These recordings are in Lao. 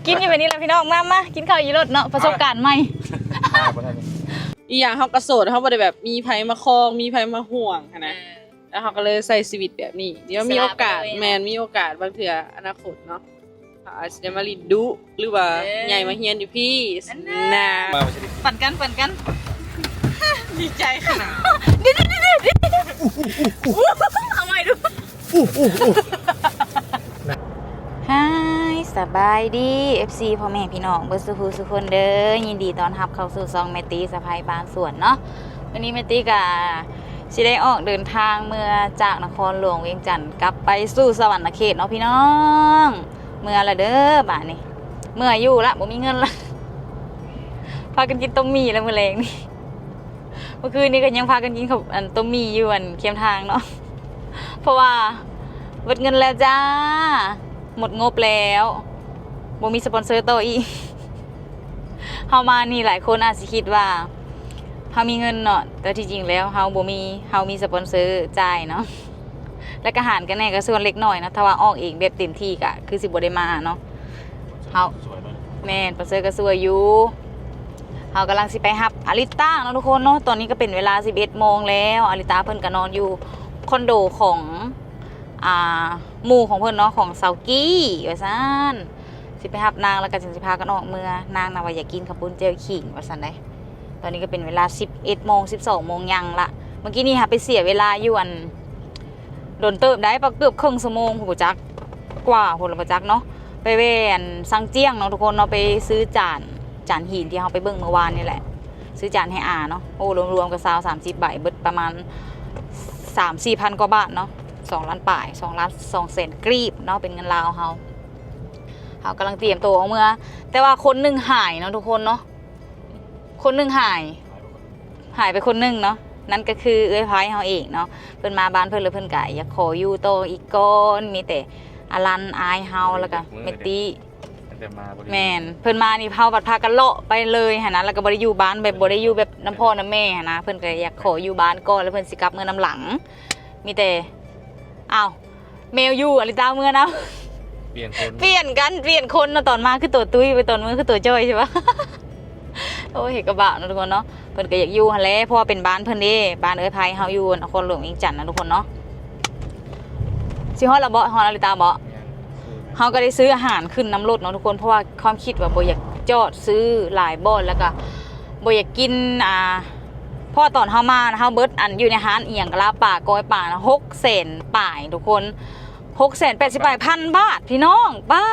ກິນຢູ່ແບບນີ້ແຫຼະພີ່ນ້ອງ ມາ ມາກິນເຂົ້າຢູ່ລົດເນາະ ປະສົບການໃໝ່. ມາບໍ່ທັນ ອີ່ຫຍັງ ເຮົາກໍໂສດ ເຮົາບໍ່ໄດ້ແບບມີໃຜມາຄອງ ມີໃຜມາຫ່ວງຫັ້ນນະ ເອີ ແລ້ວເຮົາກໍເລີຍໃຊ້ຊີວິດແບບນີ້ ດຽວມີໂອກາດ ອິດສະຫຼະໄປເລີຍ ແມ່ນ ມີໂອກາດບາງເທື່ອອະນາຄົດເນາະ ເຮົາອາດຊິໄດ້ມາຫຼິ້ນດຸ ຫຼືວ່າ ເອີ ໃຫຍ່ມາຮຽນຢູ່ພີ້ ອັນນັ້ນ ນະ ມາບໍ່ຊິໄດ້ ປັ່ນກັນ ປັ່ນກັນ ດີໃຈຂະໜາດ ເອົາໃໝ່ດູ. ຮາຍ ສະບາຍດີ ເອັຟຊີ ພໍ່ແມ່ພີ່ນ້ອງເບິດສູ່ຜູ້ສູ່ຄົນເດີ ຍິນດີຕ້ອນຮັບເຂົ້າສູ່ຊ່ອງແມ່ຕີສະໃພ້ບ້ານສວນເນາະ. ມື້ນີ້ແມ່ຕີກະຊິໄດ້ອອກເດີນທາງເມືອຈາກນະຄອນຫຼວງວຽງຈັນ ກັບໄປສູ່ສະຫວັນນະເຂດເນາະພີ່ນ້ອງ. ເມືອລະເດີບາດນີ້ ເມືອຢູ່ລະ ບໍ່ມີເງິນລະ ພາກັນກິນຕົ້ມໝີ່ລະມື້ແລງນີ້. ເມື່ອຄືນນີ້ກໍຍັງພາກັນກິນເຂົ້າ ອັນ ຕົ້ມໝີ່ຢູ່ ອັນ ຄຽມທາງເນາະ ເພາະວ່າເບິດເງິນແລ້ວຈ້າ ໝົດງົບແລ້ວ ບໍ່ມີສະປອນເຊີຕໍ່ອີກ. ເຮົາມານີ້ຫຼາຍຄົນອາດຊິຄິດວ່າເຮົາມີເງິນເນາະ ແຕ່ທີ່ຈິງແລ້ວເຮົາບໍ່ມີ ເຮົາມີສະປອນເຊີຈ່າຍເນາະ ແລະກະຫານກັນແດ່ ກະສ່ວນເລັກນ້ອຍເນາະ. ຖ້າວ່າອອກເອງແບບເຕັມທີ່ກະຄືຊິບໍ່ໄດ້ມາເນາະ. ເຮົາ ແມ່ນ ປາເຊີກະຊ່ວຍຢູ່. ເຮົາກຳລັງຊິໄປຮັບອາລິຕາເນາະທຸກຄົນເນາະ. ຕອນນີ້ກະເປັນເວລາສິບເອັດໂມງແລ້ວ ອາລິຕາເພິ່ນກະນອນຢູ່ຄອນໂດຂອງ ອ່າ ໝູ່ຂອງເພິ່ນເນາະ ຂອງສາວກີ້ວ່າຊັ້ນ. ຊິໄປຮັບນາງ ແລ້ວກະຈຶ່ງຊິພາກັນອອກເມືອ. ນາງນະວ່າຢາກກິນເຂົ້າປຸ້ນແຈ່ວຂີງວ່າຊັ້ນໃດ໋. ຕອນນີ້ກະເປັນເວລາສິບເອັດໂມງ ສິບສອງໂມງຫຍັງລະ. ເມື່ອກີ້ນີ້ຫາໄປເສຍເວລາຢູ່ ອັນ ດົນເຕີບໄດ໋ ປະ ເກືອບເຄິ່ງຊົ່ວໂມງພຸ້ນ ບໍ່ຈັກ ກວ່າພຸ້ນລະບໍ່ຈັກເນາະ. ໄປແວ່ອັນ ຊັງຈຽງເນາະທຸກຄົນເນາະ ໄປຊື້ຈານ ຈານຫີນທີ່ເຮົາໄປເບິ່ງມື້ວານນີ້ແຫຼະ ຊື້ຈານໃຫ້ອາເນາະ. ໂອ້ ລວມໆກະຊາວສາມສິບໃບ ເບິດປະມານສາມສີ່ພັນກວ່າບາດເນາະ ສອງລ້ານປາຍ ສອງລ້ານສອງແສນກີບເນາະ ເປັນເງິນລາວເຮົາ. ເຮົາກຳລັງຕຽມໂຕອອກເມືອ ແຕ່ວ່າຄົນໜຶ່ງຫາຍເນາະທຸກຄົນເນາະ. ຄົນໜຶ່ງຫາຍ ຫາຍໄປຄົນໜຶ່ງເນາະ ນັ້ນກະຄືເອື້ອຍໄພເຮົາເອງເນາະ. ເພິ່ນມາບ້ານເພິ່ນແລ້ວເພິ່ນກະຢາກຂໍຢູ່ຕໍ່ອີກກ່ອນ ມີແຕ່ອາລັນ ອ້າຍເຮົາ ແລ້ວກະແມ່ຕີ. ແມ່ນ ເພິ່ນມານີ້ເຮົາບັດພາກັນເລາະໄປເລີຍຫັ້ນນະ ແລ້ວກະບໍ່ໄດ້ຢູ່ບ້ານ ແບບບໍ່ໄດ້ຢູ່ແບບນຳພໍ່ນຳແມ່ຫັ້ນນະ. ເພິ່ນກະຢາກຂໍຢູ່ບ້ານກ່ອນ ແລ້ວເພິ່ນຊິກັບເມືອນຳຫຼັງ. ມີແຕ່ ອ້າວ ແມວຢູ່ ອາລິຕາເມືອນຳ ປ່ຽນຄົນ ປ່ຽນກັນ ປ່ຽນຄົນເນາະ. ຕອນມາຄືໂຕຕຸ້ຍ ຕອນເມືອຄືໂຕຈ່ອຍໃຊ່ປະ. ໂອ້ຍ ເຮັດກະບາບເນາະທຸກຄົນເນາະ. ເພິ່ນກະຢາກຢູ່ຫັ້ນແຫຼະ ເພາະວ່າເປັນບ້ານເພິ່ນເດ້ ບ້ານເອື້ອຍໄພເຮົາຢູ່ນະຄອນຫຼວງວຽງຈັນນະທຸກຄົນເນາະ. ຊິຮອດລະເບາະ ຮອດອາລິຕາເບາະ. ເຮົາກະໄດ້ຊື້ອາຫານຂຶ້ນນຳລົດເນາະທຸກຄົນ ເພາະວ່າຄວາມຄິດວ່າບໍ່ຢາກຈອດຊື້ຫຼາຍບ່ອນ ແລ້ວກະບໍ່ຢາກກິນ ອ່າ ເພາະວ່າຕອນເຮົາມານະ ເຮົາເບິດອັນຢູ່ໃນຮ້ານອີ່ຫຍັງກະລາບປາ ກ້ອຍປານະ ຫົກແສນປາຍທຸກຄົນ ຫົກແສນແປດສິບປາຍພັນບາດພີ່ນ້ອງ. ປ້າ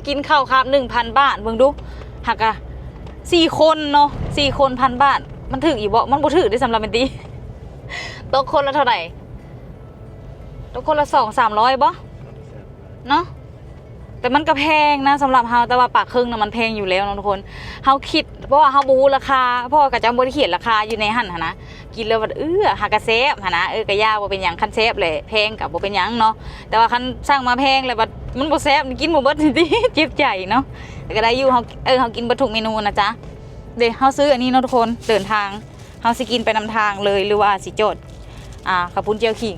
ກິນເຂົ້າຄາບໜຶ່ງພັນບາດ ເບິ່ງດູ. ຫາກກະສີ່ຄົນເນາະ ສີ່ຄົນພັນບາດ ມັນຖືກຢູ່ບໍ່? ມັນບໍ່ຖືກເດ້ ສຳລັບແມ່ນຕິ. ຕົກຄົນລະເທົ່າໃດ? ຕົກຄົນລະສອງສາມຮ້ອຍບໍ່? ເນາະ ແຕ່ມັນກະແພງນະສຳລັບເຮົາ ແຕ່ວ່າປາກເຄິ່ງນະມັນແພງຢູ່ແລ້ວເນາະທຸກຄົນ. ເຮົາຄິດ ເພາະວ່າເຮົາບໍ່ຮູ້ລາຄາ ເພາະວ່າເຂົາເຈົ້າບໍ່ໄດ້ຂຽນລາຄາຢູ່ໃນຫັ້ນຫັ້ນນະ. ກິນແລ້ວບັດ ເອີ ຫາກະແຊບຫັ້ນນະ ເອີ ກະຢ່າ ບໍ່ເປັນຫຍັງ ຄັນແຊບແຫຼະ ແພງກະບໍ່ເປັນຫຍັງເນາະ. ແຕ່ວ່າຄັນສັ່ງມາແພງແລ້ວບັດມັນບໍ່ແຊບ ກິນບໍ່ເບິດ ເຈັບໃຈເນາະ. ແຕ່ກະໄດ້ຢູ່ ເຮົາ ເອີ ເຮົາກິນເບິດທຸກເມນູນະຈ໊ະ. ເດ ເຮົາຊື້ອັນນີ້ເນາະທຸກຄົນ ເດີນທາງ ເຮົາຊິກິນໄປນຳທາງເລີຍ ຫຼືວ່າຊິຈອດ ອ່າ ເຂົ້າປຸ້ນແຈ່ວຂີງ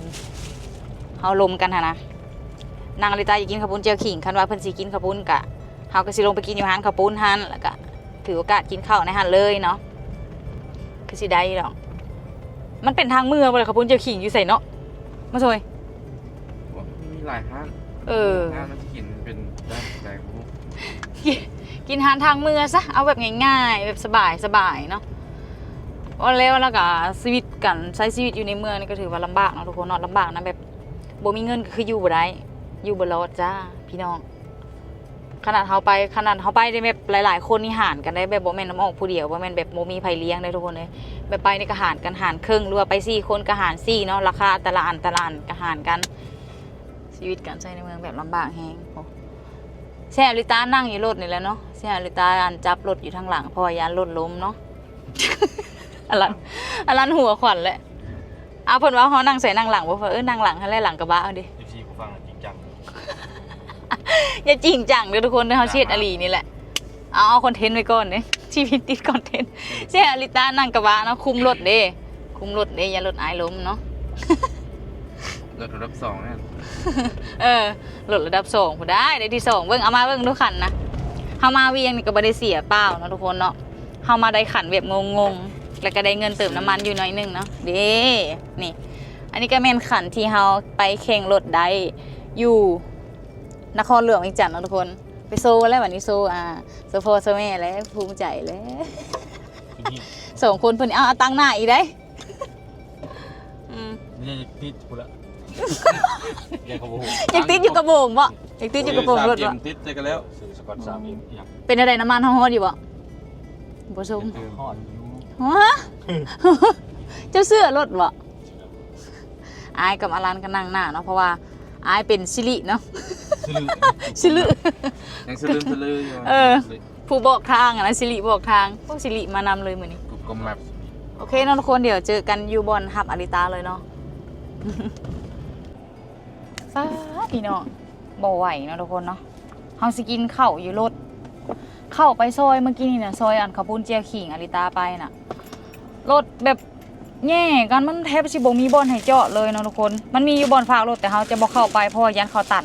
ເຮົາລົມກັນຫັ້ນນະ. ນາງອາລິຕາຢາກກິນເຂົ້າປຸ້ນແຈ່ວຂີງ ຄັນວ່າເພິ່ນຊິກິນເຂົ້າປຸ້ນກະ ເຮົາກະຊິລົງໄປກິນຢູ່ຮ້ານເຂົ້າປຸ້ນຫັ້ນ ແລ້ວກະຖືໂອກາດກິນເຂົ້າໃນຫັ້ນເລີຍເນາະ. ຄືຊິໄດ້ດອກ ມັນເປັນທາງເມືອບໍ່ລະ ເຂົ້າປຸ້ນແຈ່ວຂີງຢູ່ໃສເນາະ ມາຊ່ອຍ? ມີຫຼາຍຮ້ານ ເອີ ຮ້ານມັນຊິກິນເປັນຮ້ານໃດບໍ່ຮູ້ ກິນຮ້ານທາງເມືອຊະ ເອົາແບບງ່າຍໆ ແບບສະບາຍໆເນາະ. ວ່າແລ້ວ ແລ້ວກະຊີວິດ ການໃຊ້ຊີວິດຢູ່ໃນເມືອງນີ້ກະຖືວ່າລຳບາກເນາະທຸກຄົນເນາະ ລຳບາກນະ ແບບບໍ່ມີເງິນກະຄືຢູ່ບໍ່ໄດ້ ຢູ່ບໍ່ລອດຈ້າພີ່ນ້ອງ. ຂະໜາດເຮົາໄປ ຂະໜາດເຮົາໄປໄດ້ແບບຫຼາຍໆຄົນນີ້ຫານກັນໄດ້ ແບບບໍ່ແມ່ນນຳອອກຜູ້ດຽວ ບໍ່ແມ່ນແບບບໍ່ມີໃຜລ້ຽງໄດ້ທຸກຄົນເອີຍ. ແບບໄປນີ້ກະຫານກັນ ຫານເຄິ່ງ ຫຼືວ່າໄປສີ່ຄົນກະຫານສີ່ເນາະ ລາຄາແຕ່ລະອັນແຕ່ລະອັນກະຫານກັນ. ຊີວິດການໃຊ້ໃນເມືອງແບບລຳບາກແຮງ. ໂອ້ ແຊອາລິຕານັ່ງຢູ່ລົດນີ້ແຫຼະເນາະ ແຊອາລິຕາອັນຈັບລົດຢູ່ທາງຫຼັງ ເພາະວ່າຢ້ານລົດລົ້ມເນາະ. ອາລັນ ອາລັນຫົວຂວັນແຫຼະ. ເອົາ ເພິ່ນວ່າເຮົານັ່ງໃສ ນັ່ງຫຼັງບໍ່? ເອີ ນັ່ງຫຼັງຫັ້ນແຫຼະ ຫຼັງກະບະເຮົາເດ. ເອັຟຊີຜູ້ຟັງຈິງຈັງ ຢ່າຈິງຈັງເດີທຸກຄົນເດີ ເຮົາຊິເຮັດອີ່ຫຼີນີ້ແຫຼະ. ເອົາ ເອົາຄອນເທັນໄວ້ກ່ອນເດ້ ຊີວິດຕິດຄອນເທັນ. ແຊອາລິຕານັ່ງກະບະເນາະ ຄຸມລົດເດ້ ຄຸມລົດເດ້ ຢ້ານລົດອ້າຍລົ້ມເນາະ. ລົດລະດັບສອງນັ້ນ ເອີ ລົດລະດັບສອງພຸ້ນ ໄດ້ ໄດ້ທີສອງ. ເບິ່ງ ເອົາມາເບິ່ງດູຄັນນະ ເຮົາມາວຽງນີ້ກໍບໍ່ໄດ້ເສຍເປົ່າເນາະທຸກຄົນເນາະ, ເຮົາມາໄດ້ຂັນແບບງົງໆ ແລ້ວກໍໄດ້ເງິນເຕີມນ້ຳມັນຢູ່ໜ້ອຍໜຶ່ງເນາະ. ເດ້ ນີ້ ອັນນີ້ກໍແມ່ນຂັນທີ່ເຮົາໄປແຂ່ງລົດໄດ້ຢູ່ນະຄອນຫຼວງວຽງຈັນເນາະທຸກຄົນ. ໄປໂຊແລ້ວບັດນີ້ ໂຊ ອ່າ ໂຊພໍ່ໂຊແມ່ແລ້ວ ພູມໃຈແລ້ວ ສອງຄົນເພິ່ນ. ເອົາ ເອົາຕັ້ງໜ້າອີກເດ້. ອືມ ນີ້ຕິດພຸ້ນລະ ຢາກກະໂປງ ຢາກຕິດຢູ່ກະໂປງບໍ່? ຢາກຕິດຢູ່ກະໂປງລົດບໍ່? ໂອ້ຍ ສາມເອັມ ຕິດໃສ່ກັນແລ້ວ ຊື້ສະກອດ ສາມເອັມ ອີຫຍັງ. ເປັນຈັ່ງໃດ ນ້ຳມັນເຮົາຮອດຢູ່ບໍ່? ບໍ່ສົ່ງ ຮອດຢູ່. ຮະ ເຈົ້າເຊື່ອລົດບໍ່? ອ້າຍກັບອາລັນກໍນັ່ງໜ້າເນາະ ເພາະວ່າອ້າຍເປັນຊິລິເນາະ ຊິລິ ຊິລິ ຍັງສະລຶມສະລືຢູ່. ເອີ ຜູ້ບອກທາງຫັ້ນນະ ຊິລິບອກທາງ. ໂອ້ ຊິລິມານຳເລີຍມື້ນີ້ Google Maps. ໂອເຄເນາະທຸກຄົນ ດຽວເຈີກັນຢູ່ບ່ອນຮັບອາລິຕາເລີຍເນາະ. ປ້າ ພີ່ນ້ອງ ບໍ່ໄຫວເນາະທຸກຄົນເນາະ. ເຮົາຊິກິນເຂົ້າຢູ່ລົດ ເຂົ້າໄປຊອຍເມື່ອກີ້ນີ້ນະ ຊອຍອັນເຂົ້າປຸ້ນແຈ່ວຂີງອາລິຕາໄປນະ ລົດແບບແຍ່ກັນ ມັນແທບຊິບໍ່ມີບ່ອນໃຫ້ຈອດເລີຍເນາະທຸກຄົນ. ມັນມີຢູ່ບ່ອນຝາກລົດ ແຕ່ເຮົາຈະບໍ່ເຂົ້າໄປ ເພາະວ່າຢ້ານເຂົາຕັນ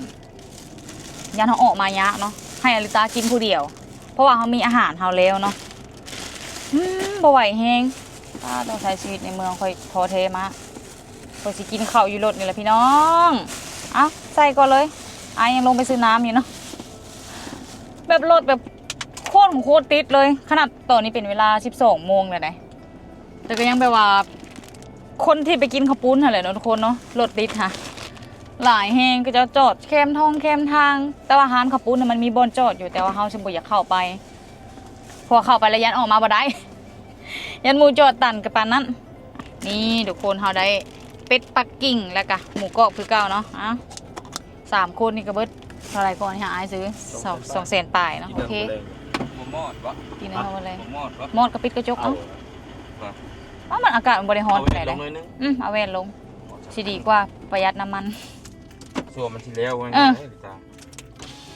ຢ້ານເຮົາອອກມາຍາກເນາະ. ໃຫ້ອາລິຕາກິນຜູ້ດຽວ ເພາະວ່າເຮົາມີອາຫານເຮົາແລ້ວເນາະ. ອືມ ບໍ່ໄຫວແຮງ. ປ້າ ຕ້ອງໃຊ້ຊີວິດໃນເມືອງ ຂ້ອຍທໍ້ແທ້ມາກ. ຂ້ອຍຊິກິນເຂົ້າຢູ່ລົດນີ້ແຫຼະພີ່ນ້ອງ. ເອົ້າ ໃສ່ກ່ອນເລີຍ ອ້າຍຍັງລົງໄປຊື້ນ້ຳຢູ່ເນາະ. ແບບລົດແບບໂຄດໂຄດຕິດເລີຍ ຂະໜາດຕອນນີ້ເປັນເວລາສິບສອງໂມງແລ້ວໃດ໋ ແຕ່ກໍຍັງແບບວ່າ ຄົນທີ່ໄປກິນເຂົ້າປຸ້ນຫັ້ນແຫຼະເນາະທຸກຄົນເນາະ. ລົດຕິດຫະ ຫຼາຍແຮງ ເຂົາເຈົ້າຈອດແຄມທອງແຄມທາງ ແຕ່ວ່າຮ້ານເຂົ້າປຸ້ນນະ ມັນມີບ່ອນຈອດຢູ່ ແຕ່ວ່າເຮົາຊິບໍ່ຢາກເຂົ້າໄປ ເພາະວ່າເຂົ້າໄປແລ້ວຢ້ານອອກມາບໍ່ໄດ້ ຢ້ານໝູ່ຈອດຕັນກະປານນັ້ນ. ນີ້ທຸກຄົນ ເຮົາໄດ້ເປັດປັກກິ່ງ ແລ້ວກະໝູກອບຄືເກົ່າເນາະ. ເອົ້າ ສາມຄົນນີ້ກະເບິດເທົ່າໃດກ່ອນ ໃຫ້ອ້າຍຊື້ ສອງແສນປາຍເນາະ. ໂອເຄ ບໍ່ມອດບໍ່? ກິນໃຫ້ເຮົາເລີຍ ບໍ່ມອດບໍ່? ມອດກະປິດກະຈົກເອົາ. ເອົາ ວ່າມັນອາກາດມັນບໍ່ໄດ້ຮ້ອນປານໃດ. ອືມ ເອົາແວ່ນລົງ ຊິດີກວ່າ ປະຢັດນ້ຳມັນ. ຊົ່ວມັນຊິແລ້ວ ເອີ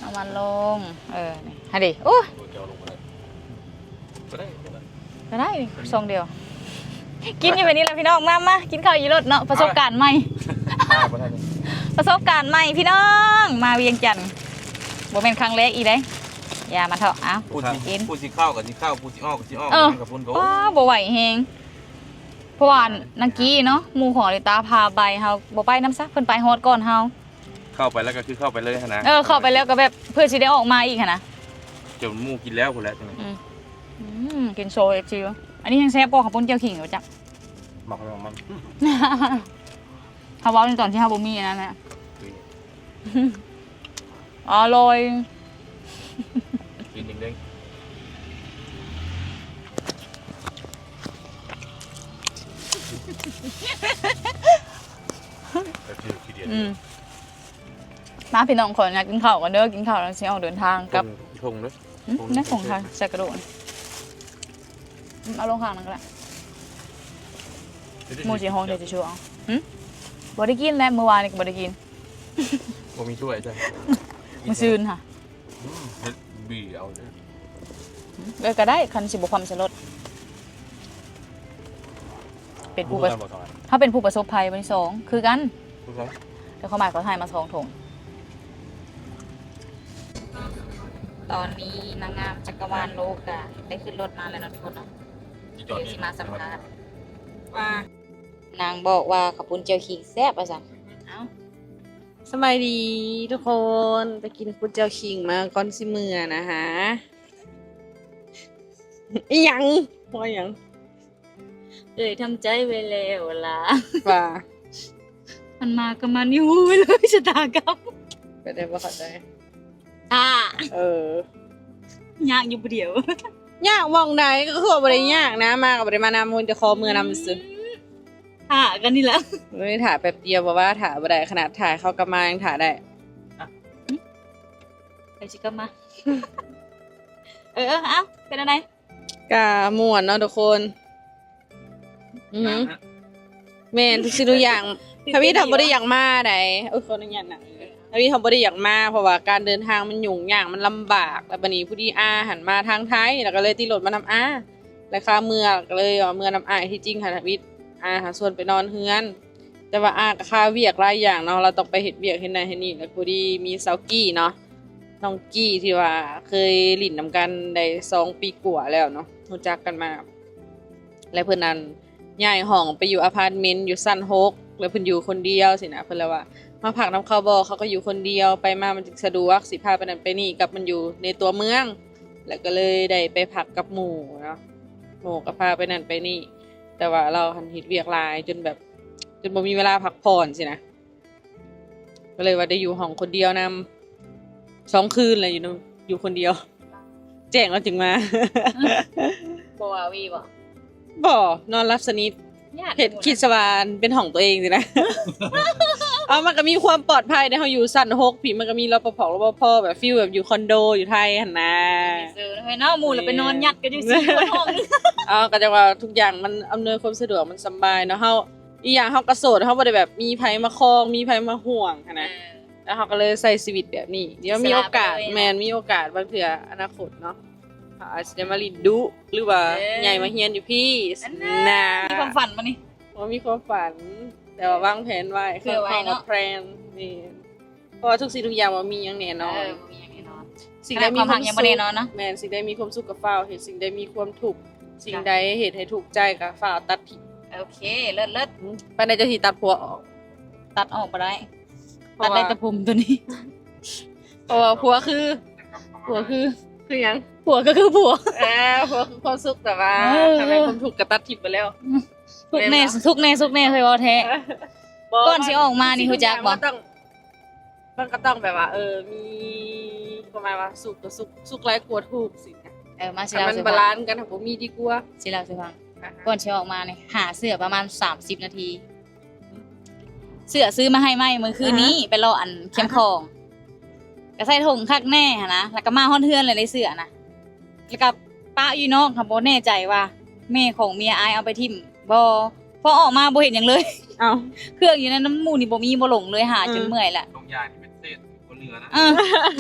ນ້ຳມັນລົງ ເອີ ຫັ້ນເດ. ໂອ້ຍ ເຈົ້າລົງມາໄດ້ ກໍໄດ້ ກໍໄດ້ ຊ່ອງດຽວ ກິນຢູ່ແບບນີ້ແຫຼະພີ່ນ້ອງ. ມາ ມາກິນເຂົ້າຢູ່ລົດເນາະ ປະສົບການໃໝ່ ປະສົບການໃໝ່ພີ່ນ້ອງ ມາວຽງຈັນ ບໍ່ແມ່ນຄັ້ງແລກອີກເດ້. ຢ່າມາເທາະ ເອົ້າ ຜູ້ຊິ ຜູ້ຊິເຂົ້າກໍຊິເຂົ້າ ຜູ້ຊິອອກກໍຊິອອກ ເອີ ມັນກໍພຸ້ນໂດ. ປ້າ ບໍ່ໄຫວແຮງ ເພາະວ່ານາງກີ້ເນາະ ໝູ່ຂອງອາລິຕາພາໄປ ເຮົາບໍ່ໄປນຳຊະ ເພິ່ນໄປຮອດກ່ອນເຮົາ. ເຂົ້າໄປແລ້ວກໍຄືເຂົ້າໄປເລີຍຫັ້ນນະ. ເອີ ເຂົ້າໄປແລ້ວກໍແບບເພື່ອຊິໄດ້ອອກມາອີກຫັ້ນນະ ຈົນໝູ່ກິນແລ້ວພຸ້ນແຫຼະ. ອືມ ອືມ ກິນໂຊ ເອັຟຊີ ອັນນີ້ແຮງແຊບກວ່າເຂົ້າປຸ້ນແຈ່ວຂີງຢູ່ຈັກ ໝາກຂອງມັນ. ເຮົາເວົ້າໃນຕອນທີ່ເຮົາບໍ່ມີອັນນັ້ນແຫຼະ. ອະລ່ອຍ ກິນເດ້ງໆ ອືມ ມາພີ່ນ້ອງ ຂໍອະນຸຍາດກິນເຂົ້າກ່ອນເດີ ກິນເຂົ້າແລ້ວຊິອອກເດີນທາງກັບ. ຖົງເດີ ອືມ ຖົງ ໃນຖົງ ໃສ່ກະດູກ ອືມ ເອົາລົງຂ້າງນັ້ນກໍໄດ້. ໝູ່ຊິຮ້ອງ ດຽວຊິໂຊເອົາ. ຫື ບໍ່ໄດ້ກິນແລ້ວ ມື້ວານນີ້ກໍບໍ່ໄດ້ກິນ ບໍ່ມີຖ້ວຍໃສ່ ມື້ຊືນຫະ. ອືມ ເຮັດບີເອົາເດີ. ເອີ ກໍໄດ້ ຄັນຊິບໍ່ຄວ່ຳໃສ່ລົດ. ເປັນຜູ້ປະ ເຮົາເປັນຜູ້ປະສົບໄພມື້ທີສອງຄືກັນ ຄືກັນ ແຕ່ຄວາມໝາຍເຂົາໃຫ້ມາສອງຖົງ. ຕອນນີ້ນາງງາມຈັກກະວານໂລກກະໄດ້ຂຶ້ນລົດມາແລ້ວເນາະທຸກຄົນເນາະ. ດຽວຊິມາສຳພາດວ່າ ນາງບອກວ່າເຂົ້າປຸ້ນແຈ່ວຂີງແຊບວ່າຊັ້ນ. ເອົ້າ ສະບາຍດີທຸກຄົນ ໄປກິນປຸ້ນແຈ່ວຂີງມາກ່ອນຊິເມືອນະຫາ. ອີຫຍັງ? ວ່າຫຍັງ? ເອີຍ ທຳໃຈໄວ້ແລ້ວລະ ວ່າ ມັນມາກໍມັນຢູ່ເລີຍ ຊະຕາກຳ ແບບໃດບໍ່ເຂົ້າໃຈ. ຖ້າ ເອີ ຍາກຢູ່ຜູ້ດຽວ ຍາກໝ່ອງໃດ? ກໍຄືວ່າບໍ່ໄດ້ຍາກນະ ມາກໍບໍ່ໄດ້ມານຳ ມີແຕ່ຂໍເມືອນຳຊື່. ຖ້າກັນນີ້ລະ ເອີຍ ຖ້າແປັບດຽວ ບໍ່ວ່າຖ້າບໍ່ໄດ້ ຂະໜາດຖ້າເຂົາກັບມາຍັງຖ້າໄດ້. ໃຜຊິກັບມາ? ເອີ ເອີ ເອົ້າ ເປັນອັນໃດ? ກະມ່ວນເນາະທຸກຄົນ. ອື ແມ່ນ ທຸກສິ່ງທຸກຢ່າງ ທະວິດເຮົາບໍ່ໄດ້ຢາກມາໃດ. ໂອ້ຍ ຂໍອະນຸຍາດນະ ທະວິດເຮົາບໍ່ໄດ້ຢາກມາ ເພາະວ່າການເດີນທາງມັນຫຍຸ້ງຍາກ ມັນລຳບາກ. ແລ້ວບັດນີ້ພໍດີອາຫັ້ນມາທາງໄທ ແລ້ວກໍເລີຍຕິດລົດມານຳອາ ແລ້ວຄາເມືອ ກໍເລີຍວ່າເມືອນຳອາ. ທີ່ຈິງຫັ້ນ ທະວິດ ອາຫາຊວນໄປນອນເຮືອນ ແຕ່ວ່າອາກໍຄາວຽກຫຼາຍຢ່າງເນາະ ລາວຕ້ອງໄປເຮັດວຽກເຮັດນັ້ນເຮັດນີ້. ແລ້ວພໍດີມີສາວກີ້ເນາະ ນ້ອງກີ້ ທີ່ວ່າເຄີຍຫຼິ້ນນຳກັນໄດ້ສອງປີກວ່າແລ້ວເນາະ ຮູ້ຈັກກັນມາ ແລະ ເພິ່ນນັ້ນຍ້າຍຫ້ອງໄປຢູ່ອາພາດເມັນຢູ່ຊັ້ນຫົກ ແລ້ວເພິ່ນຢູ່ຄົນດຽວຊີ້ນະ ເພິ່ນລະວ່າ ມາພັກນຳເຂົາບໍ່ ເຂົາກໍຢູ່ຄົນດຽວ ໄປມາມັນຈຶ່ງສະດວກ ຊິພາໄປນັ້ນໄປນີ້ ກັບມັນຢູ່ໃນຕົວເມືອງ ແລ້ວກໍເລີຍໄດ້ໄປພັກກັບໝູ່ເນາະ ໝູ່ກໍພາໄປນັ້ນໄປນີ້ ແຕ່ວ່າລາວຫັ້ນເຮັດວຽກຫຼາຍ ຈົນແບບ ຈົນບໍ່ມີເວລາພັກຜ່ອນຊີ້ນະ ກໍເລີຍວ່າໄດ້ຢູ່ຫ້ອງຄົນດຽວນຳ ສອງຄືນແລ້ວ ຢູ່ນຳ ຢູ່ຄົນດຽວ ແຈ້ງແລ້ວຈຶ່ງມາ ບໍ່ວ່າຫວີບໍ່? ບໍ່ ນອນຫຼັບສະໜິດ ເຮັດຄິດຊະວ່າເປັນຫ້ອງຕົວເອງຊີ້ນະ ເອົາ ມັນກໍມີຄວາມປອດໄພເດ້ ເຮົາຢູ່ຊັ້ນຫົກພີ້ ມັນກໍມີ ລປພ ລປພ ແບບຟີລແບບຢູ່ຄອນໂດຢູ່ໄທຫັ້ນນະ ເອີເນາະ ໝູ່ລະໄປນອນຍັດກັນຢູ່ສີ່ຄົນຫ້ອງໜຶ່ງ ເອົາ ກໍຈັ່ງວ່າທຸກຢ່າງມັນອຳນວຍຄວາມສະດວກ ມັນສະບາຍເນາະ ເຮົາ ອີກຢ່າງເຮົາກໍໂສດ ເຮົາບໍ່ໄດ້ແບບມີໃຜມາຄອງ ມີໃຜມາຫ່ວງຫັ້ນນະ ເອີ ແລ້ວເຮົາກໍເລີຍໃຊ້ຊີວິດແບບນີ້ ດຽວມີໂອກາດ ແມ່ນ ມີໂອກາດບາງເທື່ອອະນາຄົດເນາະ ເຮົາອາດຊິໄດ້ມາຫຼິ້ນດຸ ຫຼືວ່າ ເອີ ຍ້າຍມາຮຽນຢູ່ພີ້ ອັນນັ້ນນະ ມີຄວາມຝັນບໍ່ນີ້? ບໍ່ມີຄວາມຝັນ ແຕ່ວ່າວາງແຜນໄວ້ ເພື່ອໄວ້ເນາະ ແພລນ ແມ່ນ ເພາະວ່າທຸກສິ່ງທຸກຢ່າງບໍ່ມີຫຍັງແນ່ນອນ ເອີ ບໍ່ມີຫຍັງແນ່ນອນ ສິ່ງໃດມີຄວາມສຸກ ແມ່ນ ສິ່ງໃດມີຄວາມສຸກກໍຟ້າວເຮັດ ສິ່ງໃດມີຄວາມທຸກ ສິ່ງໃດເຮັດໃຫ້ທຸກໃຈກໍຟ້າວຕັດຖິ້ມ ໂອເຄ ເລີດໆ ປານໃດເຈົ້າຊິຕັດຜົວອອກ? ຕັດອອກບໍ່ໄດ້ ຕັດໄດ້ແຕ່ຜົມຕົວນີ້ ເພາະວ່າຜົວຄື ຜົວຄື ຄືຫຍັງ? ຜົວກໍຄືຜົວ ເອີ ຜົວຄືຄວາມສຸກ ແຕ່ວ່າ ເອີ ຄັນແມ່ນຄວາມທຸກກໍຕັດຖິ້ມໄປແລ້ວ ທຸກແນ່ ທຸກແນ່ ສຸກແນ່ ເຄີຍເວົ້າແທ້ ບໍ່ ກ່ອນຊິອອກມານີ້ຮູ້ຈັກບໍ່? ມັນກໍຕ້ອງ ມັນກໍຕ້ອງແບບວ່າ ເອີ ມີຄວາມໝາຍວ່າສຸກກໍສຸກ ສຸກຫຼາຍກວ່າທຸກຊີ້ນະ ເອີ ມາຊິເລົ່າສູ່ຟັງ ມັນບາລານກັນ ບໍ່ມີດີກວ່າ ຊິເລົ່າສູ່ຟັງ ກ່ອນຊິອອກມານີ້ ຫາເສື້ອປະມານສາມສິບນາທີ ເສື້ອຊື້ມາໃຫ້ໃໝ່ມື້ຄືນນີ້ ໄປເລາະອັນແຄມຂອງ ກໍໃສ່ຖົງຄັກແນ່ຫັ້ນນະ ແລ້ວກໍມາຮອດເຮືອນແລ້ວໄດ້ເສື້ອນະ ແລ້ວກໍປະຢູ່ນອກ ກໍບໍ່ແນ່ໃຈວ່າແມ່ຂອງເມຍອ້າຍເອົາໄປຖິ້ມບໍ່ ພໍອອກມາບໍ່ເຫັນຫຍັງເລີຍ ເອົ້າ ເຄື່ອງຢູ່ໃນນຳໝູ່ນີ້ບໍ່ມີ ບໍ່ຫຼົງເລີຍ ຫາຈົນເມື່ອຍລະ ຖົງຢາງທີ່ເປັນເສດບໍ່ເຫຼືອນະ ເອີ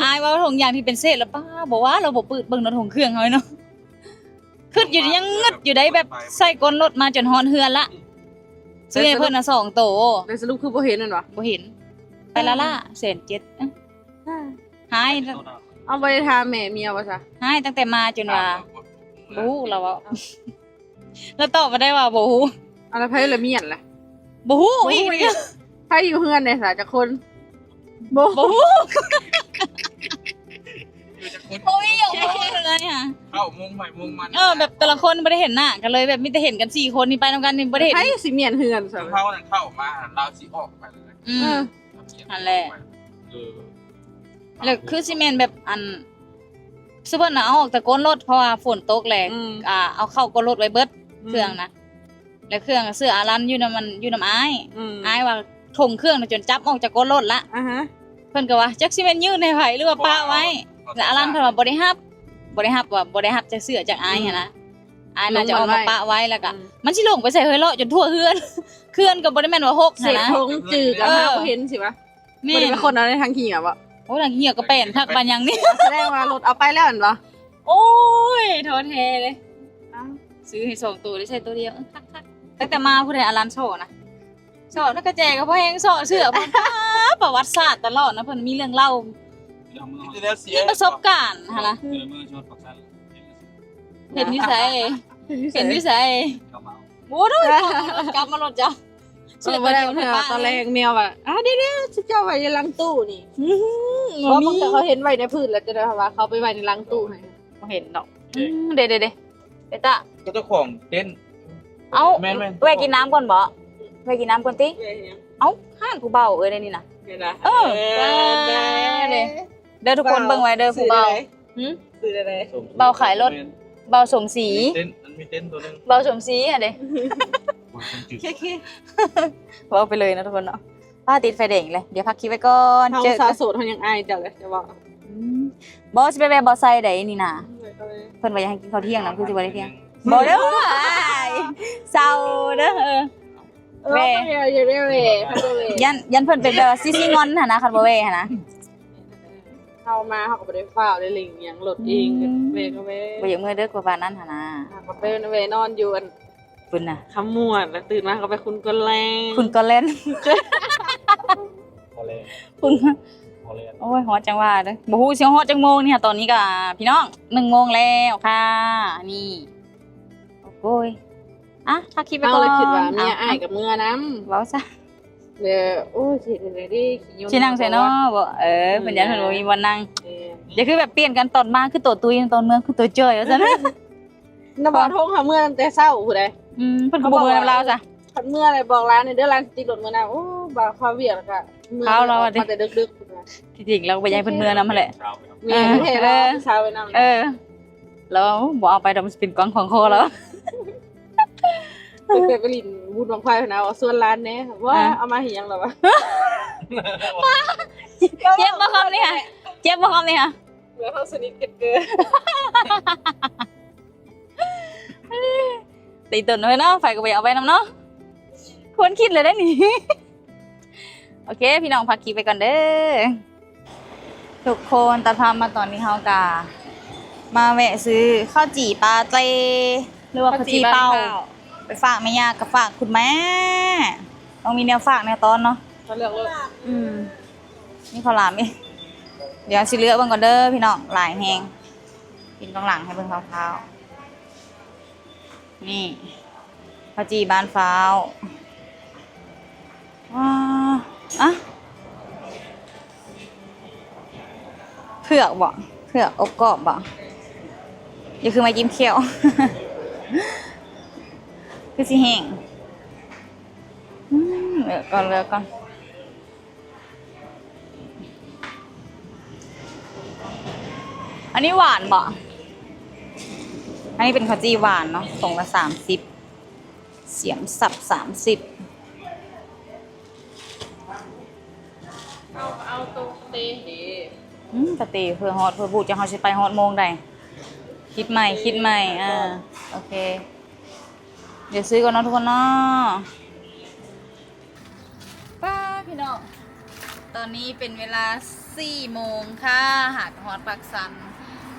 ອ້າຍເວົ້າຖົງຢາງທີ່ເປັນເສດລະ ປ້າ ບໍ່ວ່າລາວບໍ່ປືດເບິ່ງເນາະ ຖົງເຄື່ອງເຮົາເນາະ ຄຶດຢູ່ ຍັງງຶດຢູ່ໄດ໋ ແບບໃສ່ກົ້ນລົດມາຈົນຮອດເຮືອນລະ ຊື້ໃຫ້ເພິ່ນນະສອງໂຕ ແຕ່ສະຫຼຸບຄືບໍ່ເຫັນແມ່ນບໍ່? ບໍ່ເຫັນ ໄປລະລະ ແສນເຈັດ ຫາຍ ເອົາ ບໍ່ໄດ້ຖາມແມ່ເມຍວ່າຊະ ຫາຍຕັ້ງແຕ່ມາຈົນວ່າ ບໍ່ຮູ້ລາວເວົ້າ ລາວຕອບມາໄດ້ວ່າບໍ່ຮູ້ ເອົາ ແລ້ວໃຜລະມ້ຽນລະ? ບໍ່ຮູ້ອີກ ໃຜຢູ່ເຮືອນແດ່ຊະ ຈັກຄົນ? ບໍ່ ບໍ່ຮູ້ ຢູ່ຈັກຄົນ ບໍ່ມີຫຍັງ ບໍ່ຮູ້ເລີຍຫະ ເຂົ້າມຸງໃຜມຸງມັນ ເອີ ແບບແຕ່ລະຄົນບໍ່ໄດ້ເຫັນໜ້າກັນເລີຍ ແບບມີແຕ່ເຫັນກັນສີ່ຄົນນີ້ ໄປນຳກັນນີ້ບໍ່ໄດ້ເຫັນ ໃຜຊິມ້ຽນເຮືອນຊະ ເຮົານັ້ນເຂົ້າມາ ລາວຊິອອກໄປເລີຍ ອືມ ເອີ ຫັ້ນແຫຼະ ເອີ ແລ້ວຄືຊິແມ່ນແບບ ອັນ ຊຸເພິ່ນນະເອົາອອກແຕ່ກົ້ນລົດ ເພາະວ່າຝົນຕົກແຫຼະ ອືມ ອ່າ ເອົາເຂົ້າກົ້ນລົດໄວ້ເບິດ ອືມ ເຄື່ອງນະ ແລ້ວເຄື່ອງ ເສື້ອອາລັນຢູ່ນຳ ມັນຢູ່ນຳອ້າຍ ອືມ ອ້າຍວ່າຖົງເຄື່ອງນະຈົນຈັບອອກຈາກກົ້ນລົດລະ ອ່າຮະ ເພິ່ນກໍວ່າຈັກຊິແມ່ນຍື່ນໃຫ້ໃຜ ຫຼືວ່າປະໄວ້ ແລ້ວອາລັນເພິ່ນວ່າບໍ່ໄດ້ຮັບ ບໍ່ໄດ້ຮັບ ວ່າບໍ່ໄດ້ຮັບຈາກເສື້ອຈາກອ້າຍຫັ້ນນະ ອ້າຍໜ້າຈະເອົາມາປະໄວ້ ແລ້ວກໍ ອືມ ມັນຊິຫຼົງໄປໃສເຮີ້ຍ ເລາະຈົນທົ່ວເຮືອນ ເຮືອນກໍບໍ່ໄດ້ແມ່ນວ່າຫົກຫັ້ນນະ ເສດຖົງຈື່ກັບ ເອີ ຫາບໍ່ເຫັນຊິວະ ແມ່ນ ບໍ່ໄດ້ເປັນຄົນເອົາໃນຖັງຂຽງບໍ່? ໂອ້ ຖັງຂຽງກໍແປນຄັກປານຫຍັງນີ້ ສະແດງວ່າລົດເອົາໄປແລ້ວແມ່ນບໍ່? ໂອ້ຍ ທໍ້ແທ້ເລີຍ ອ້າວ ຊື້ໃຫ້ສອງໂຕ ໄດ້ໃຊ້ໂຕດຽວ ເອີ ຄັກໆ ຕັ້ງແຕ່ມາພຸ້ນແຫຼະ ອາລັນຊໍນະ ຊໍນະ ກະແຈກໍພໍແຮງ ຊໍເສື້ອ ປະຫວັດສາດຕະຫຼອດນະ ເພິ່ນມີເລື່ອງເລົ່າ ມີປະສົບການຫັ້ນນະ ເອີ ເຫັນຢູ່ໃສ ເຫັນຢູ່ໃສ ໂອ້ຍ ກັບມາລົດເຈົ້າ ເອີ ບໍ່ໄດ້ເທື່ອ ຕອນແລກແມວວ່າ ອ່າ ເດໆ ຊຸມເຈົ້າໄວ້ຢູ່ຫຼັງຕູ້ນີ້ ອື ບໍ່ ບາງເທື່ອເຂົາເຫັນໄວ້ໃນພື້ນ ແລ້ວຈະໄດ້ວ່າເຂົາໄປໄວ້ໃນຫຼັງຕູ້ໃຫ້ ບໍ່ເຫັນດອກ ອື ເດໆ ເດ ເປຕາ ເຈົ້າຂອງເຕັນ ເອົ້າ ແມ່ນໆ ແວ່ກິນນ້ຳກ່ອນບໍ ແວ່ກິນນ້ຳກ່ອນຕິ ແວ່ຫຍັງ? ເອົ້າ ຮ້ານຜູ້ເບົາເອີຍ ໃນນີ້ນະ ເອີ ເອີ ເດີ ເດີ ທຸກຄົນເບິ່ງໄວ້ເດີ ຜູ້ເບົາ ຫື ຊື່ໃດ? ເບົາຂາຍລົດ ເບົາສົມສີ ມີເຕັນ ມັນມີເຕັນຕົວໜຶ່ງ ເບົາສົມສີຫັ້ນເດ ເວົ້າໄປເລີຍເນາະທຸກຄົນເນາະ ປ້າ ຕິດໄຟແດງເລີຍ ດຽວພັກຄລິບໄວ້ກ່ອນ ເຮົາສາວໂສດ ເຮົາຍັງອາຍເຈົ້າເລີຍ ຈະເວົ້າ ອືມ ບໍ່ ຊິໄປແວ່ບໍ່ໃສ່ໃດນີ້ນະ ເພິ່ນວ່າຢາກໃຫ້ກິນເຂົ້າທ່ຽງນຳ ຄືຊິບໍ່ໄດ້ທ່ຽງ ບໍ່ເດີ ເຊົາເດີ ເອີ ແວ່ ເອີ ເຮົາກໍແວ່ ຢ້ານ ຢ້ານເພິ່ນເປັນແບບວ່າຊິງອນຫັ້ນນະ ຄັນບໍ່ແວ່ຫັ້ນນະ ເຮົາມາເຮົາກໍບໍ່ໄດ້ຟ້າວໄດ້ເລັ່ງຫຍັງ ລົດເອງ ອືມ ແວ່ກໍແວ່ ບໍ່ຢາກເມືອເດີກວ່າປານນັ້ນຫັ້ນນະ ເຮົາກໍໄປແວ່ນອນຢູ່ອັນ ພຸ້ນນະ ຄຳມ່ວນ ແລ້ວຕື່ນມາກໍໄປຄຸນກອນແລນ ຄຸນກອນແລນ ກອນແລນ ຄຸນ ໂອ້ຍ ຮອດຈັ່ງວ່າເດີ້ ບໍ່ຮູ້ຊິຮອດຈັກໂມງນີ້. ຕອນນີ້ກໍ ພີ່ນ້ອງ ໜຶ່ງໂມງແລ້ວຄ່ະ ນີ້. ໂອ້ຍ ອ່ະ ພາກຄລິບໄປກ່ອນ. ເຮົາເລີຍຄິດວ່າເມຍອ້າຍກໍເມືອນຳ ເວົ້າຊະ. ແລ້ວ ໂອ້ຍ ຊິເຮັດຈັ່ງໃດເດ ຊິນັ່ງໃສນໍ ບໍ່? ເອີ ເພິ່ນຢ້ານເພິ່ນບໍ່ມີບ່ອນນັ່ງ. ຢ່າຄືແບບປ່ຽນກັນ ຕອນມາຄືໂຕຕຸ້ຍ ຕອນເມືອຄືໂຕຈ່ອຍ ວ່າຊັ້ນ. ນະ ບໍ່ ໂທຫາເມືອຕັ້ງແຕ່ເຊົ້າພຸ້ນໃດ. ອືມ ເພິ່ນກໍບໍ່ເມືອນຳລາວຊະ. ຄັນເມືອແລ້ວບອກຫຼານແດ່ເດີ້ ຫຼານຊິຕິດລົດເມືອນຳ. ໂອ້ ບ່າວຄາວຽກ ແລ້ວກໍເມືອ ເຂົາລາວວ່າຕິ ມາແຕ່ດຶກໆ ທີ່ຈິງລາວກໍບໍ່ຢາກໃຫ້ເພິ່ນເມືອນຳຫັ້ນແຫຼະ. ແມ່ນແທ້ລາວ ເອີ ຜູ້ສາວໄປນຳ. ເອີ ລາວບໍ່ເອົາໄປດອກ ມັນຊິເປັນກວາງຂວາງຄໍລາວ. ເພິ່ນເຄີຍໄປຫຼິ້ນບຸນບັ້ງໄຟຫັ້ນນະ ເອົາຊວນຫຼານແດ່. ວ່າ ເອົາມາເຮັດຫຍັງລະວະ? ເຈັບບໍ່ຄຳນີ້ຫະ? ເຈັບບໍ່ຄຳນີ້ຫະ? ເມື່ອເຮົາສະໜິດກັນເກີນ ຕີຕົນເນາະ ໄຟກໍບໍ່ຢາກເອົາໄປນຳເນາະ. ຄວນຄິດເລີຍເດ້ນີ້. ໂອເຄ ພີ່ນ້ອງ ພັກຄລິບໄປກ່ອນເດີ້ທຸກຄົນ. ຕັດພາບມາຕອນນີ້ ເຮົາກະມາແວະຊື້ເຂົ້າຈີ່ປາເຕ ຫຼືວ່າເຂົ້າຈີ່ເປົ້າ ເຂົ້າຈີ່ບ້ານເຮົາ ໄປຝາກແມ່ຍ່າກັບຝາກຄຸນແມ່. ຕ້ອງມີແນວຝາກແນວຕ້ອນເນາະ. ເຮົາເລືອກເລີຍ. ອືມ ມີເຂົ້າຫຼາມອີກ. ດຽວຊິເລືອກເບິ່ງກ່ອນເດີ້ພີ່ນ້ອງ ຫຼາຍແຮງ. ກິນເບື້ອງຫຼັງໃຫ້ເບິ່ງຄ່າວໆ. ນີ້ ເຂົ້າຈີ່ບ້ານຟ້າວ. ອາ ອະ ເຜືອກບໍ? ເຜືອກອົບກອບບໍ? ຢ່າຄືມາຈິ້ມແຂ້ວ ຄືຊິແຫ້ງ. ອືມ ເລືອກກ່ອນ ເລືອກກ່ອນ. ອັນນີ້ຫວານບໍ່? ອັນນີ້ເປັນເຂົ້າຈີ່ຫວານເນາະ ຖົງລະສາມສິບ ສຽມສັບສາມສິບ. ເອົາ ເອົາໂຕເຕ. ອືມ ກະເຕ ເພື່ອຮອດ ເພື່ອບູດ ຈັກເຮົາຊິໄປຮອດໂມງໃດ. ຄິດໃໝ່ ຄິດໃໝ່. ອ່າ ໂອເຄ ດຽວຊື້ກ່ອນເນາະທຸກຄົນເນາະ. ປ້າ ພີ່ນ້ອງ ຕອນນີ້ເປັນເວລາສີ່ໂມງຄ່ະ ຫາກະຮອດປາກຊັນ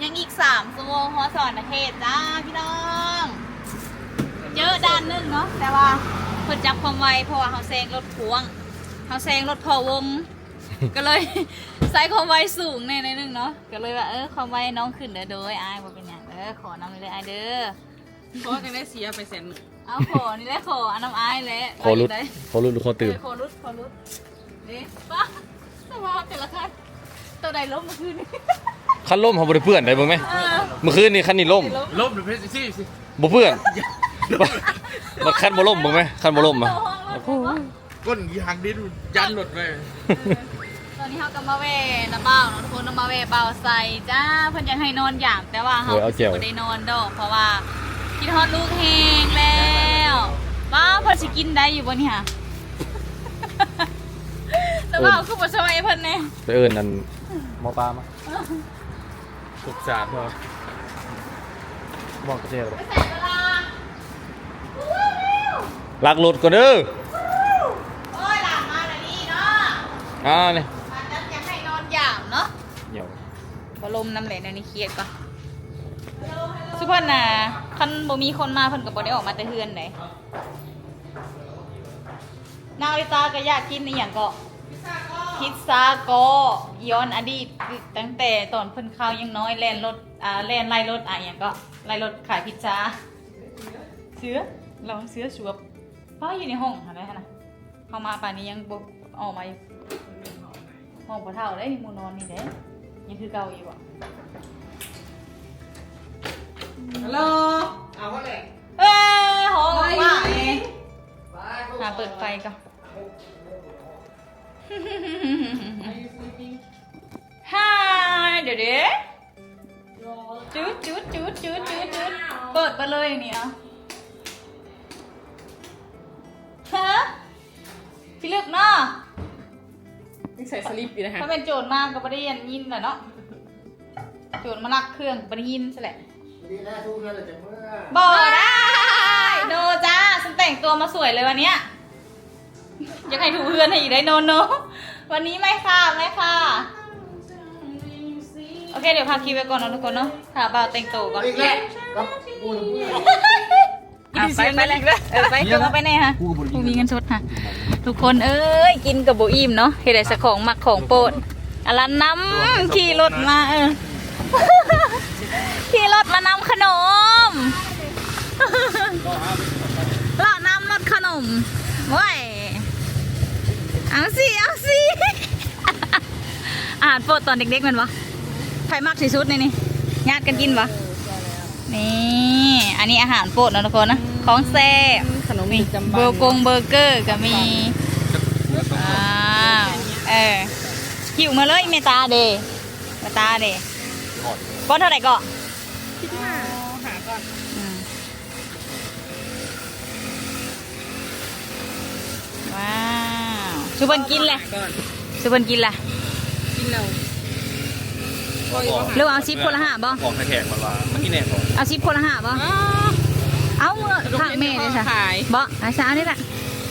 ຍັງອີກສາມຊົ່ວໂມງຮອດສະຫວັນນະເຂດຈ້າພີ່ນ້ອງ. ເຈີດ່ານໜຶ່ງເນາະ ແຕ່ວ່າເພິ່ນຈັບຄວາມໄວ ເພາະວ່າເຮົາແຊງລົດພ່ວງ ເຮົາແຊງລົດພໍ່ວົງ ກໍເລີຍໃຊ້ຄວາມໄວສູງແດ່ໜ້ອຍໜຶ່ງເນາະ ກໍເລີຍວ່າ ເອີ ຄວາມໄວນ້ອງຂຶ້ນເດີ້. ໂດຍ ອ້າຍ ບໍ່ເປັນຫຍັງ ເອີ ຂໍນຳເດີ້ ອ້າຍເດີ້. ຂໍຈັ່ງໃດເສຍໄປແສນໜຶ່ງ. ເອົາ ຂໍນີ້ແຫຼະ ຂໍອັນນຳອ້າຍແຫຼະ. ຂໍຫຼຸດ ຂໍຫຼຸດ ຂໍຕື່ມ. ເອີ ຂໍຫຼຸດ ຂໍຫຼຸດ. ເດ້ ປ້າ ສະພາບແຕ່ລະຄັນ ໂຕໃດລົ້ມມື້ຄືນນີ້? ຄັນລົ້ມເຮົາບໍ່ໄດ້ເປື້ອນໃດ ເບິ່ງແມ. ເອີ ມື້ຄືນນີ້ຄັນນີ້ລົ້ມ ລົ້ມເພຊິຊິ ບໍ່ເປື້ອນ. ບັດຄັນບໍ່ລົ້ມ ເບິ່ງແມ ຄັນບໍ່ລົ້ມ. ໂອ້ໂຫ ກົ້ນຢາງດິນຢັນລົດໄວ້. ຕອນນີ້ເຮົາກໍມາແວ່ນຳບ່າວເນາະທຸກຄົນເນາະ ມາແວ່ບ່າວໄຊຈ້າ. ເພິ່ນຢາກໃຫ້ນອນຢາມ ແຕ່ວ່າເຮົາ ໂອ້ຍ ເອົາແຈ່ວ ບໍ່ໄດ້ນອນດອກ ເພາະວ່າຄິດຮອດລູກແຮງແລ້ວ. ວ້າ ເພິ່ນຊິກິນໄດ້ຢູ່ບໍ່ນີ້ຫະ? ແຕ່ວ່າເຮົາຄືບໍ່ຊ່ອຍເພິ່ນແດ່. ໄປເອີ້ນອັນໝໍປາມາ. ສົງສານເນາະ ບອກກະເຈລະ. ລັກລົດກ່ອນເດີ. ໂອ້ຍ ຫຼານມາແລ້ວນີ້ເນາະ. ອ່າ ນີ້ ມາຈັດຢາກໃຫ້ນອນຢາມເນາະ. ດຽວ ບໍ່ລົມນຳແຫຼະ ແນວນີ້ຄຽດກ່ອນ. ຊຸເພິ່ນນະ ຄັນບໍ່ມີຄົນມາ ເພິ່ນກໍບໍ່ໄດ້ອອກມາແຕ່ເຮືອນໃດ. ນາງລິຕາກໍຢາກກິນອີ່ຫຍັງເກາະ ພິດຊາເກາະ ຍ້ອນອະດີດ ຕັ້ງແຕ່ຕອນເພິ່ນຄາວຍັງນ້ອຍ ແລ່ນລົດ ອ່າ ແລ່ນໄລ່ລົດ ອ່າ ອີ່ຫຍັງເກາະ ໄລ່ລົດຂາຍພິດຊາ. ເສືອ ລະວັງເສືອສວບ. ປ້າ ຢູ່ໃນຫ້ອງຫັ້ນແຫຼະຫັ້ນນະ ເຮົາມາປານນີ້ຍັງບໍ່ອອກມາຢູ່. ຫ້ອງພໍ່ເຖົ້າເດ້ ໝູ່ນອນນີ້ເດ້ ຍັງຄືເກົ່າຢູ່ບໍ່? ຮັລໂຫຼ ເອົາແຫຼະ. ເອີ ຫ້ອງອອກມາເອງ. ຫາເປີດໄຟກ່ອນ. ຮາຍ ດຽວເດ້. ຈູດ ຈູດ ຈູດ ຈູດ ຈູດ ຈູດ. ເປີດໄປເລີຍນີ້ເອົາ. ຮະ ພິລຶກເນາະ. ຍັງໃສ່ສະລິບຢູ່ນະຮະ. ຖ້າແມ່ນໂຈນມາກໍບໍ່ໄດ້ຍິນລະເນາະ. ໂຈນມາລັກເຄື່ອງກໍບໍ່ໄດ້ຍິນຊັ້ນແຫຼະ. ບໍ່ໄດ້ ໂນຈ້າ ຊັ້ນແຕ່ງຕົວມາສວຍເລີຍວັນເນີ້ຍ. ຢາກໃຫ້ຖູເຮືອນໃຫ້ອີກໄດ໋. ໂນ ໂນ ວັນນີ້ໄມ່ຄ່າ ໄມ່ຄ່າ. ໂອເຄ ດຽວພັກຄລິບໄວ້ກ່ອນເນາະທຸກຄົນເນາະ ຖ້າບ່າວແຕ່ງໂຕກ່ອນ. ອ່ະ ໄປ ໄປເລີຍ ເອີ ໄປ ເອົາໄປແດ່ຮະ ບໍ່ມີເງິນສົດຮະ. ທຸກຄົນເອີຍ ກິນກໍບໍ່ອີ່ມເນາະ ເຮັດໃດສະຂອງມັກຂອງໂປດ. ອາລັນນຳ ຂີ່ລົດມາ ເອີ ຂີ່ລົດມານຳຂະໜົມ ເລາະນຳລົດຂະໜົມ ໂອ້ຍ ເອົາຊິ ເອົາຊິ ອາຫານໂປດຕອນເດັກໆ ແມ່ນບໍ່? ໃຜມັກທີ່ສຸດໃນນີ້? ຍາດກັນກິນບໍ່? ນີ້ ອັນນີ້ອາຫານໂປດເນາະທຸກຄົນນະ ຂອງແຊບ ຂະໜົມປະຈຳບ້ານ ເບີກົງເບີເກີກໍມີ ອ່າ ເອີ ຫິ້ວມາເລີຍ ແມ່ຕາເດ ແມ່ຕາເດ ປ້ອນເທົ່າໃດເກາະ? ສິບຫ້າ ຫາກ່ອນ ອືມ ວ້າວ ສູ່ເພິ່ນກິນແຫຼະ ສູ່ເພິ່ນກິນແຫຼະ ກິນແລ້ວ ຫຼືວ່າເອົາສິບຄົນລະຫ້າບໍ່? ຂອງແຂກມັນວ່າ ມັນກິນແນ່ບໍ່? ເອົາສິບຄົນລະຫ້າບໍ່? ເອົາ ເອົາເມືອຝາກແມ່ເດ້ຊະ ບໍ່ ອາຊານີ້ແຫຼະ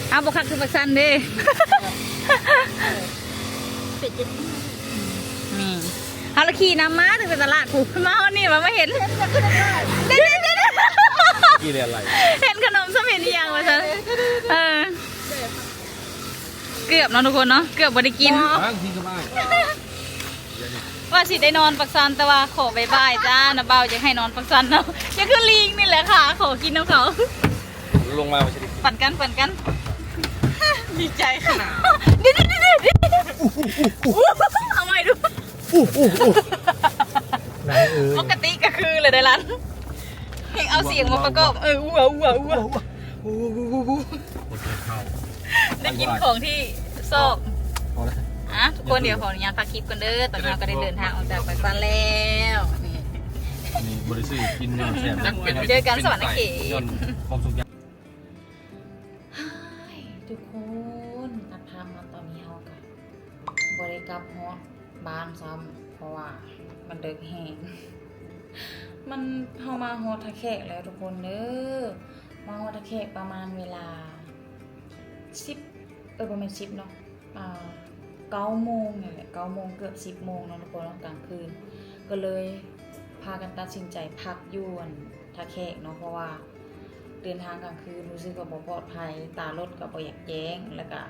ເອົາບໍ່ຄັກຄືປາກຊັນເດ້ ນີ້ ເຮົາລະຂີ່ນຳມາຕັ້ງແຕ່ຕະຫຼາດພຸ້ນ ມາຮອດນີ້ມາ ມາເຫັນ ເຫັນຂະໜົມຊຳເຫັນອີ່ຫຍັງວ່າຊັ້ນ ເອີ ເກືອບເນາະທຸກຄົນເນາະ ເກືອບບໍ່ໄດ້ກິນ ວ່າຊິໄດ້ນອນປາກຊັນ ແຕ່ວ່າຂໍບາຍບາຍຈ້າ ນ້າບ່າວຢາກໃຫ້ນອນປາກຊັນເນາະ ຍັງຄືລີງນີ້ແຫຼະ ຂາຂໍກິນນຳເຂົາ ລົງມາ ປັ່ນກັນ ປັ່ນກັນ ດີໃຈຂະໜາດ ເດ ເດ ເດ ເດ ເອົາໃໝ່ດູ ອູ້ ອູ້ ອູ້ ນາງເອີຍ ປົກກະຕິກໍຄືແຫຼະໄດ໋ລັນ ເຮັດເອົາສຽງມາປະກອບ ເອີ ອູ້ ອູ້ ອູ້ ອູ້ ໄດ້ກິນຂອງທີ່ຊອບ ອ່ະ ທຸກຄົນ ດຽວຂໍອະນຸຍາດພັກຄລິບກ່ອນເດີ ຕອນນີ້ເຮົາກໍໄດ້ເດີນທາງອອກຈາກປາກຊັນແລ້ວ ນີ້ ນີ້ບໍ່ໄດ້ຊື້ກິນຍ້ອນແຊບ ເຈີກັນສະຫວັນນະເຂດ ຍ້ອນຄວາມຊົງຈຳ ຮາຍ ທຸກຄົນ ຕັດພາບມາຕອນນີ້ເຮົາກໍບໍ່ໄດ້ກັບຮອດບ້ານຊ້ຳ ເພາະວ່າມັນເດິກແຮງ ມັນ ເຮົາມາຮອດທ່າແຂກແລ້ວທຸກຄົນເດີ ມາຮອດທ່າແຂກປະມານເວລາສິບ ເອີ ບໍ່ແມ່ນສິບເນາະ ອ່າ ເກົ້າໂມງນີ້ແຫຼະ ເກົ້າໂມງ ເກືອບສິບໂມງເນາະທຸກຄົນເນາະ ກາງຄືນ ກໍເລີຍພາກັນຕັດສິນໃຈພັກຢູ່ອັນທ່າແຂກເນາະ ເພາະວ່າເດີນທາງກາງຄືນຮູ້ສຶກວ່າບໍ່ປອດໄພ ຕາລົດກໍບໍ່ຢາກແຈ້ງ ແລ້ວກະ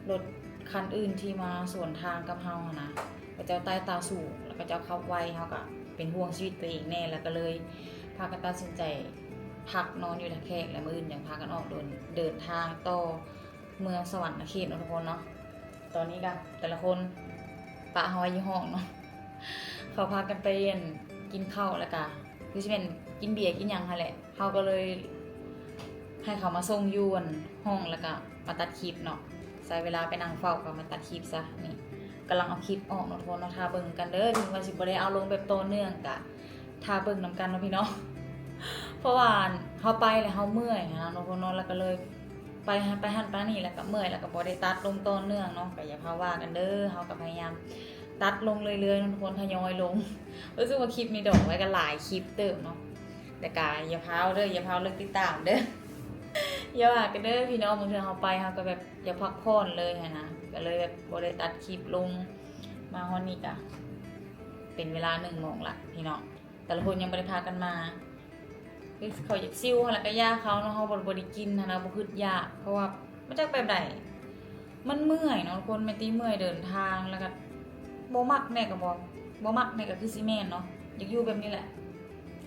ລົດຄັນອື່ນທີ່ມາສວນທາງກັບເຮົາຫັ້ນນະ ເຂົາເຈົ້າໄຕ່ຕາສູງ ແລ້ວເຂົາເຈົ້າຂັບໄວ ເຮົາກະເປັນຫ່ວງຊີວິດຕົວເອງແດ່ ແລ້ວກໍເລີຍພາກັນຕັດສິນໃຈພັກນອນຢູ່ທ່າແຂກ ແລ້ວມື້ອື່ນຈັ່ງພາກັນອອກເດີນ ເດີນທາງຕໍ່ ເມືອງສະຫວັນນະເຂດເນາະທຸກຄົນເນາະ ຕອນນີ້ກະແຕ່ລະຄົນປະເຮົາໄວ້ຢູ່ຫ້ອງເນາະ ເຂົາພາກັນໄປ ອັ່ນ ກິນເຂົ້າ ແລ້ວກະຄືຊິແມ່ນກິນເບຍກິນຫຍັງຫັ້ນແຫຼະ ເຮົາກໍເລີຍໃຫ້ເຂົາມາສົ່ງຢູ່ ອັ່ນ ຫ້ອງ ແລ້ວກະມາຕັດຄລິບເນາະ ໃຊ້ເວລາໄປນັ່ງເຝົ້າ ກໍມາຕັດຄລິບຊະ ນີ້ກຳລັງເອົາຄລິບອອກເນາະທຸກຄົນເນາະ ຖ້າເບິ່ງກັນເດີ ເຖິງວ່າຊິບໍ່ໄດ້ເອົາລົງແບບຕໍ່ເນື່ອງກະ ຖ້າເບິ່ງນຳກັນເນາະພີ່ນ້ອງ ເພາະວ່າເຮົາໄປແລ້ວເຮົາເມື່ອຍຫັ້ນນະເນາະ ແລ້ວກໍເລີຍໄປຫັ້ນໄປຫັ້ນໄປນີ້ ແລ້ວກໍເມື່ອຍ ແລ້ວກໍບໍ່ໄດ້ຕັດລົງຕໍ່ເນື່ອງເນາະ ກໍຢ່າພາວ່າກັນເດີ ເຮົາກໍພະຍາຍາມຕັດລົງເລື້ອຍໆເນາະທຸກຄົນ ທະຍອຍລົງ ຮູ້ສຶກວ່າຄລິບນີ້ດອງໄວ້ກໍຫຼາຍຄລິບເຕີບເນາະ ແຕ່ກໍຢ່າພາວເດີ ຢ່າພາວເລີກຕິດຕາມເດີ ຢ່າວ່າກັນເດີພີ່ນ້ອງ ບາງເທື່ອເຮົາໄປເຮົາກໍແບບຢາກພັກຜ່ອນເລີຍຫັ້ນນະ ກໍເລີຍແບບບໍ່ໄດ້ຕັດຄລິບລົງ ມາຮອດນີ້ກໍເປັນເວລາໜຶ່ງໂມງລະພີ່ນ້ອງ ແຕ່ລະຄົນຍັງບໍ່ໄດ້ພາກັນມາ ຄືເຂົາຢາກຊິວຫັ້ນລະກະຢ່າເຂົາເນາະ ເຮົາບໍ່ ບໍ່ໄດ້ກິນຫັ້ນນະ ບໍ່ຄຶດຢາກ ເພາະວ່າມາຈາກແບບໃດ ມັນເມື່ອຍເນາະທຸກຄົນ ແມ່ນຕິເມື່ອຍເດີນທາງ ແລ້ວກະບໍ່ມັກແດ່ກະບໍ່ ບໍ່ມັກແດ່ກະຄືຊິແມ່ນເນາະ ຢາກຢູ່ແບບນີ້ແຫຼະ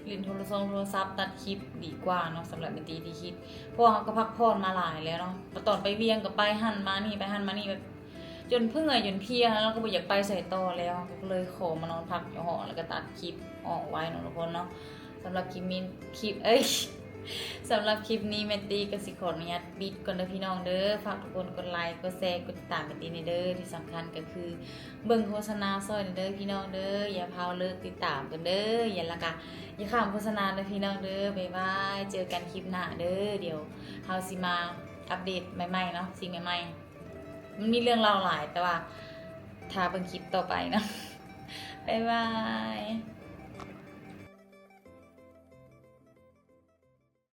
ຫຼິ້ນໂທລະຊອງໂທລະສັບ ຕັດຄລິບດີກວ່າເນາະ ສຳລັບແມ່ນຕິທີ່ຄິດ ເພາະວ່າເຮົາກະພັກຜ່ອນມາຫຼາຍແລ້ວເນາະ ແລ້ວຕອນໄປວຽງກະໄປຫັ້ນມານີ້ ໄປຫັ້ນມານີ້ແບບ ຈົນເມື່ອຍຈົນເພຍ ແລ້ວກໍບໍ່ຢາກໄປໃສຕໍ່ແລ້ວ ກໍເລີຍຂໍມານອນພັກຢູ່ຫ້ອງ ແລ້ວກໍຕັດຄລິບອອກໄວ້ເນາະທຸກຄົນເນາະ ສຳລັບຄລິບນີ້ ຄລິບ ເອີຍ ສຳລັບຄລິບນີ້ແມ່ນຕິກໍຊິຂໍອະນຸຍາດປິດກ່ອນເດີພີ່ນ້ອງເດີ ຝາກທຸກຄົນກົດໄລ ກົດແຊ ກົດຕິດຕາມແມ່ນຕິແດ່ເດີ ທີ່ສຳຄັນກໍຄືເບິ່ງໂຄສະນາຊ່ອຍແດ່ເດີພີ່ນ້ອງເດີ ຢ່າພາວເລີກຕິດຕາມກັນເດີ ຢ່າ ແລ້ວກໍຢ່າຂ້າມໂຄສະນາເດີພີ່ນ້ອງເດີ ບາຍບາຍ ເຈີກັນຄລິບໜ້າເດີ ດຽວເຮົາຊິມາອັບເດດໃໝ່ໆເນາະ ສິ່ງໃໝ່ໆ ມັນມີເລື່ອງເລົ່າຫຼາຍ ແຕ່ວ່າຖ້າເບິ່ງຄລິບຕໍ່ໄປເນາະ ບາຍບາຍ.